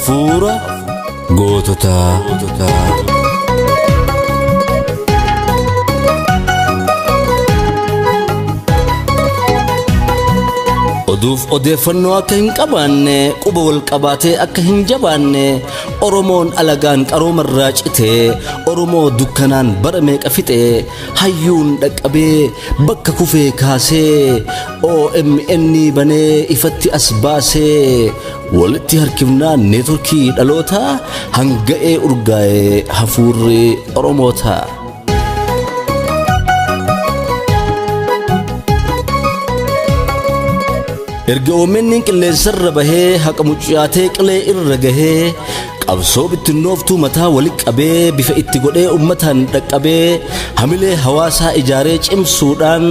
Hafuura goototaa. Oduuf odeeffannoo akka hin qabaanne, quba wal qabaatee akka hin jabaanne, Oromoon alagaan qaroomarraa citee, Oromoo dukkanaan bara meeqa fixee, hayyuun dhaqqabee bakka kufee kaasee, OMN banee ifatti as baasee, walitti harkifnaan neetworkii dhalootaa hanga'ee urgaa'ee hafuurri Oromootaa. Erga OMN qilleensarra bahee haqa muccaatee qilee irra gahee, qabsoo bittinnooftuu mataa walitti qabee, bifa itti godhee uummataan dhaqqabee, hamilee hawaasaa ijaaree cimsuudhaan,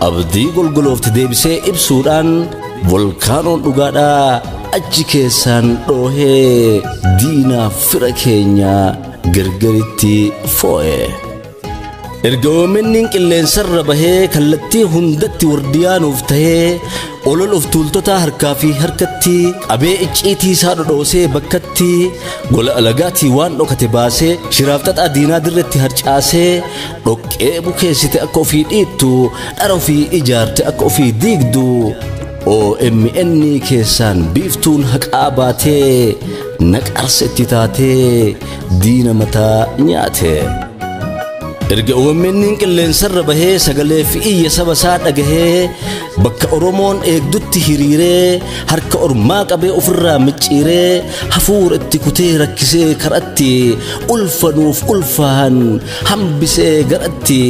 abdii golgoloofte deebisee ibsuudhaan, volkaanoon dhugaadhaa achi keessaan dhoohee diinaaf fira keenya gargaritti foo'e. Erga OMN qilleensarra bahee kallattii hundatti wardiyaanuuf tahee, olol of tuultotaa harkaa fi harkatti qabee, icciitii isaa dhodhoosee bakkatti, gola alagaatii waan dhokate baasee, shiraaf xaxaa diinaa dirretti harcaasee, dhoqqee bukeessite akka ofii dhiittu, dhara ofii ijaarte akka ofii diigdu, OMN keessaan biiftuun haqaa baatee naqarsa itti taatee diina mataa nyaate. Erga OMN qilleensarra bahee sagalee fi iyya saba isaa dhagahee, bakka Oromoon eegdutti hiriiree, harka ormaa qabee ofirraa micciiree, hafuura itti kutee rakkisee karatti, ulfanuuf ulfaahan hambisee garatti,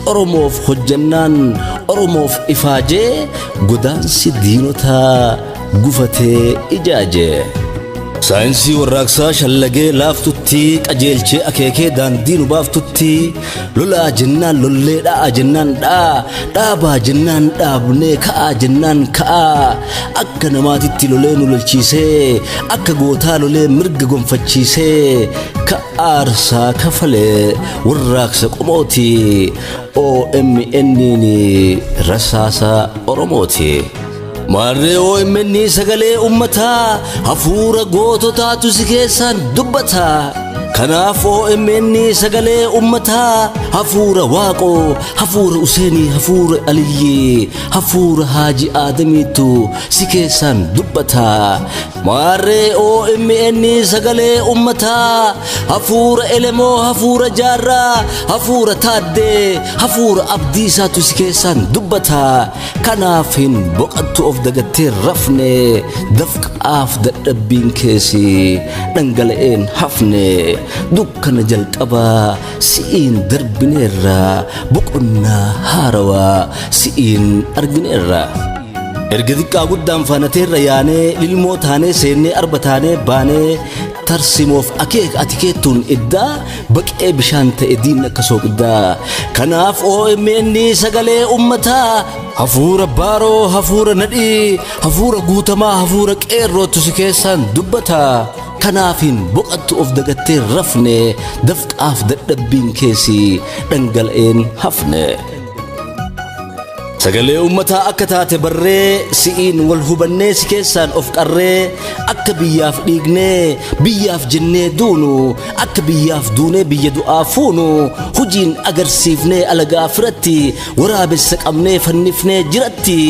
Oromoof hojjannaan Oromoof ifaajee, godaansi diinotaa gufatee ijaaje. Saayinsii warraaqsaa shallagee laaftutti qajeelchee akeekee daandii nu baaftutti, lolaa jennaan lollee, dha'aa jennaan dha'aa, dhaabaa jennaan dhaabnee, ka'aa jennaan ka'aa, akka namaatitti lolee nu lolchiisee, akka gootaa lolee mirga gonfachiisee, ka aarsaa kafalee warraaqsa qomooti, OMN rasaasa Oromooti. Maarree OMN sagalee uummataa, hafuura goototaatu si keessaan dubbata. Kanaaf OMN sagalee uummataa, hafuura Waaqoo, hafuura Useenii, hafuura Aliyyii, hafuura Haaji Aadamiitu si keessaan dubbata. Maarree OMN sagalee uummataa, hafuura Elemoo, hafuura Jaarraa, hafuura Taaddee, hafuura Abdiisaatu si keessaan dubbata. Kanaaf hin boqattu of dagattee rafne, dafqaaf dadhabbiin keessi dhangala'een hafne, dukkana jalqabaa si'iin darbineerra, boqonnaa haarawaa si'iin argineerra. Erga xiqqaa guddaan faanateerra yaanee, lilmoo taanee seennee, arba taanee baanee, tarsimoof akeeka ati keettuun iddaa baqee bishaan ta'e diinni akka sooqiddaa. Kanaaf OMN sagalee uummataa, hafuura Baaroo, hafuura Nadhii, hafuura Guutamaa, hafuura Qeerrootu si keessaan dubbata. Kanaaf hin boqattu of dagattee rafne, dafqaaf dadhabbiin keessi dhangala'een hafne. Sagalee uummataa akka taate barree, si'iin wal hubannee, si keessaan of qarree, akka biyyaaf dhiignee biyyaaf jennee duunu, akka biyyaaf duunee biyya du'aa fuunu hujiin agarsiifnee, alagaa firatti waraabessa qabnee fannifnee jiratti,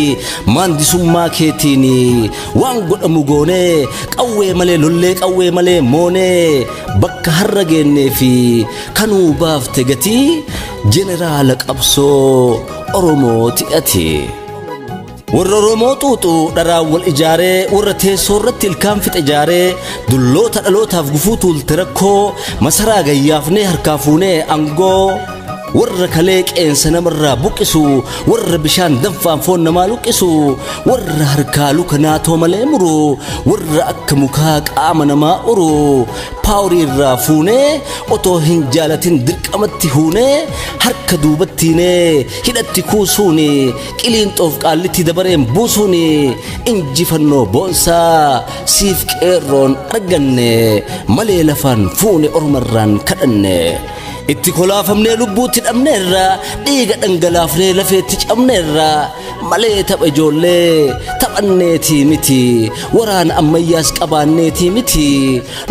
maandisummaa keetiin waan godhamu goonee, qawwee malee lollee, qawwee malee moonee, bakka har'a geennee fi kanuu baafte gatii jeneraala qabsoo Oromooti ati. Warra Oromoo xuuxu dharaan wal ijaaree, warra teessoo irratti ilkaan fixe ijaaree, dulloota dhalootaaf gufuu tuulte rakkoo, masaraa gayyaafnee harkaa fuunee aangoo, warra kalee qeensa namarraa buqqisu, warra bishaan danfaan foon namaa luqqisu, warra harkaa luka naatoo malee muru, warra akka mukaa qaama namaa uru, paaworii irraa fuunee otoo hin jaalatin dirqamatti huunee, harka duubattiinee hidhatti kuusuuni, qiliinxoof qaallitti dabareen buusuuni, injifannoo boonsaa siif qeerroon arganne malee lafaan fuune ormarraan kadhanne. Itti kolaafamnee lubbuutti dhabneerra, dhiiga dhangalaafnee lafeetti cabneerra malee tapha ijoollee taphanneetii miti, waraana ammayyaas qabaanneetii miti.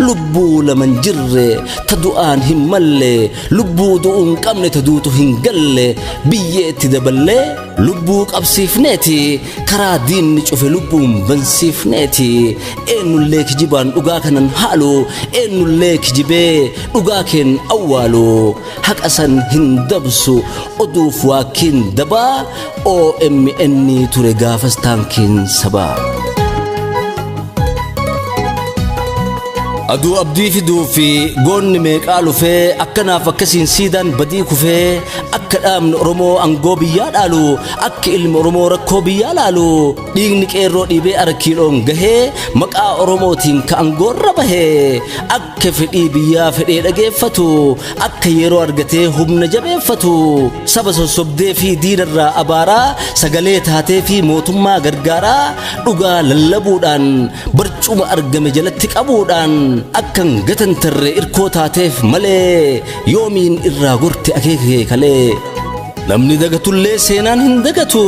Lubbuu laman jirre ta du'aan hin malle, lubbuu du'uu hin qabne ta duutu hin galle, biyyeetti daballee lubbuu qabsiifneeti, karaa diinni cufe lubbuun bansiifneeti. Eenyullee kijibaan dhugaa kanan haalu, eenyullee kijibee dhugaa keen awwaalu, haqa san hin dabsu oduuf waakkiin dabaa. OMN ture gaafas taankiin sabaa. Aduu abdii fiduu fi goonni meeqaa lufee, akkanaaf akkasiin siidaan badii kufee, akka dhaabni Oromoo aangoo biyyaa dhaalu, akka ilmi Oromoo rakkoo biyyaa laalu, dhiigni qeerroo dhiibee arkiiloon gahee, maqaa Oromootiin ka aangoorra bahee, akka fedhii biyyaa fedhee dhageeffatu, akka yeroo argatee humna jabeeffatu, saba sossobdee fi diinarraa abaaraa, sagalee taatee fi mootummaa gargaaraa, dhugaa lallabuudhaan barcuma argame jalatti qabuudhaan akkan gatantarre irkoo taateef malee yoomiin irraa gorte akeeka kee kalee. Namni dagatullee seenaan hin dagatu,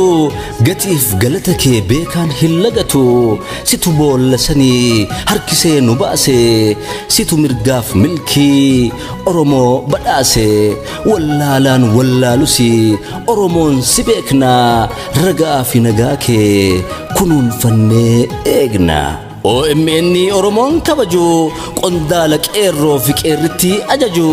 gatiif galata kee beekaan hin lagatu. Situ boolla sanii harkisee nu baase, situ mirgaaf milkii Oromoo badhaase. Wallaalaan wallaalusi Oromoon si beekna, ragaa fi nagaa kee kunuunfannee eegna. OMN Oromoon kabaju, qondaala qeerroo fi qeerritti ajaju,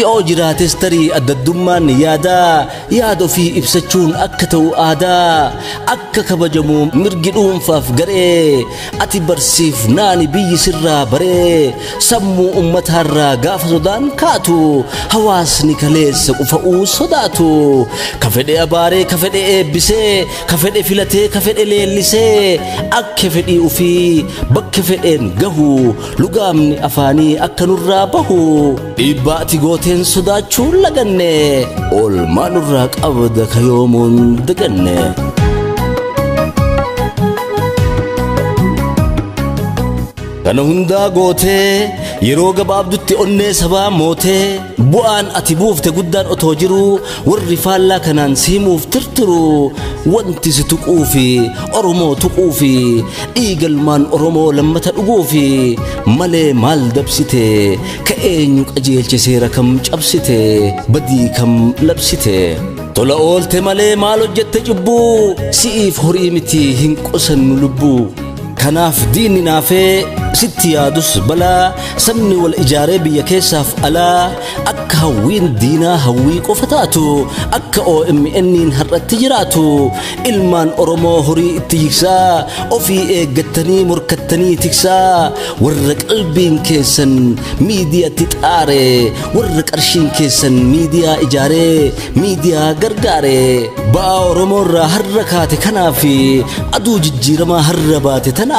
yoo jiraates tarii addaddummaan yaadaa, yaada ofii ibsachuun akka ta'u aadaa, akka kabajamu mirgi dhuunfaaf garee, ati barsiif naani biyyi sirraa baree, sammuu ummataarraa gaafa sodaan kaatu, hawaasni kaleessa qufa'uu sodaatu, ka fedhe abaaree, ka fedhe eebbisee, ka fedhe filatee, ka fedhe leellisee, akka fedhii ofii bakka fedheen gahu, lugaamni afaanii akka nurraa bahu, dhiibbaa ati gooteen sodaachuu laganne, oolmaa nurraa qabda ka yoomuun daganne. Kana hundaa gootee yeroo gabaabdutti onnee sabaa mootee, bu'aan ati buufte guddaan otoo jiruu, warri faallaa kanaan siimuuf tirtiru, wanti si tuquu fi Oromoo tuquu fi dhiigalmaan Oromoo lammata dhuguu fi malee maal dabsite, ka eenyu qajeelche, seera kam cabsite, badii kam labsite? Tola oolte malee maal hojjette cubbuu? Si'iif horii miti hin qusannu lubbuu. Kanaaf diinni naafee sitti yaadus balaa, sabni wal ijaaree biyya keessaaf alaa, akka hawwiin diinaa hawwii qofa taatu, akka OMN'n har'atti jiraatu, ilmaan Oromoo horii itti jigsaa, ofii eeggattanii morkattanii tiksaa, warra qalbiin keessan miidiyaatti xaare, warra qarshiin keessan miidiyaa ijaaree miidiyaa gargaare, ba'aa Oromoo irraa har'a kaate kanaaf, aduu jijjiiramaa har'a baate tanaaf,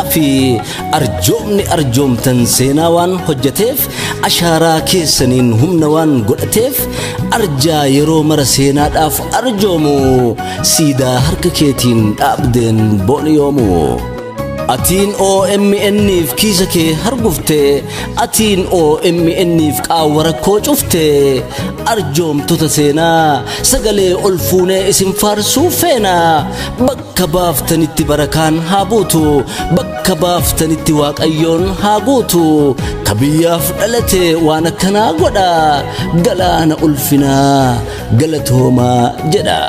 arjoomni arjoomtan seenaa waan hojjeteef, ashaaraa keessaniin humna waan godhateef, arjaa yeroo mara seenaadhaaf arjoomu, siidaa harka keetiin dhaabdeen booni yoomu. Atiin OMN'if kiisa kee hargufte, atiin OMN'if qaawwa rakkoo cufte, arjoomtota seenaa sagalee ol fuunee isin faarsuu feena. Bakka baaftanitti barakaan haa buutu, bakka baaftanitti Waaqayyoon haa guutu. Ka biyyaaf dhalate waan akkanaa godha, galaana ulfinaa galatoomaa jedha.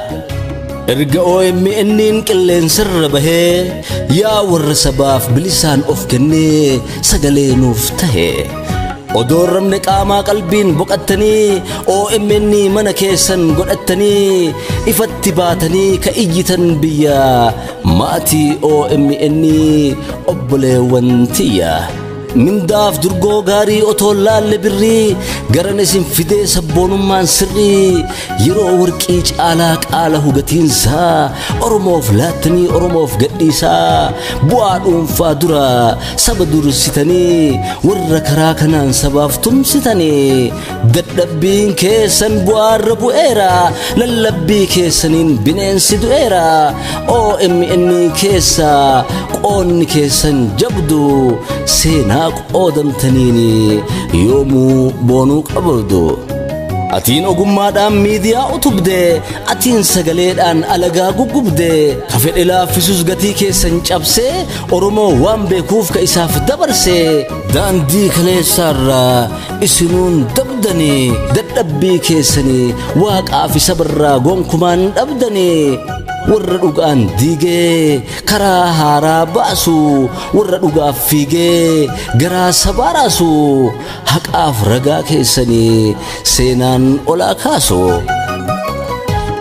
Erga OMN'n qilleensarra bahee, yaa warra sabaaf bilisaan of kennee sagalee nuuf tahe, odoon ramne qaamaa qalbiin boqattanii, OMN mana keessan godhattanii, ifatti baatanii ka iyyitan biyya, maatii OMN obboleewwan tiyya. Mindaaf durgoo gaarii otoo laalle birrii, garan isin fidee sabboonummaan sirrii, yeroo warqii caalaa qaala hugatiinsaa, Oromoof laattanii Oromoof gadhiisaa, bu'aa dhuunfaa dura saba dursitanii, warra karaa kanaan sabaaf tumsitanii, dadhabbiin keessan bu'aarra bu'eera, lallabbii keessaniin bineensi du'eera. OMN keessa qoonni keessan jabdu, seenaa qoodamtaniin yoomuu boonuu qabdu. Atiin ogummaadhaan miidiyaa utubde, atiin sagaleedhaan alagaa guggubde, ka fedhe laaffisus gatii keessan cabsee, Oromoo waan beekuuf ka isaaf dabarse, daandii kaleessaarraa isinuun dabdanii, dadhabbii keessanii waaqaa fi sabarraa gonkumaan dhabdanii, warra dhugaan diigee karaa haaraa baasu, warra dhugaaf fiigee garaa sabaa raasu, haqaaf ragaa keessanii seenaan olaa kaasu.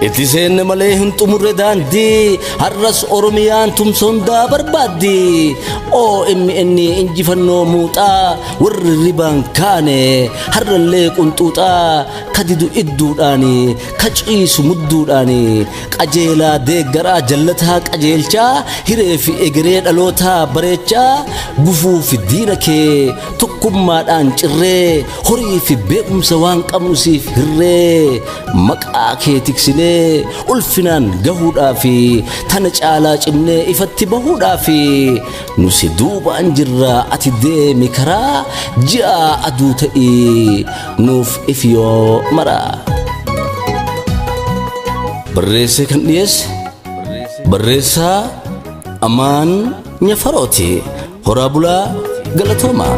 Itti seenne malee hin xumurre daandii, har'as Oromiyaan tumsa hundaa barbaaddi. OMN injifannoo muuxaa, warri ribaan kaane har'allee qunxuuxaa, kadidu idduudhaani, ka ciisu mudduudhaani, qajeelaa deeggaraa jallataa qajeelchaa, hiree fi egeree dhalootaa bareechaa, gufuu fi diina kee tokkummaadhaan cirree, horii fi beekumsa waan qabnu siif hirree, maqaa kee tiksinee ulfinaan gahuudhaafi tana caalaa cimnee ifatti bahuudhaafi nu si duubaan jirra. Ati deemi karaa ji'a aduu ta'ii nuuf ifiyoo maraa. Barreessee kan dhiyeesse barreessaa Amaan Nyafarooti. Horaa bulaa, galatoomaa.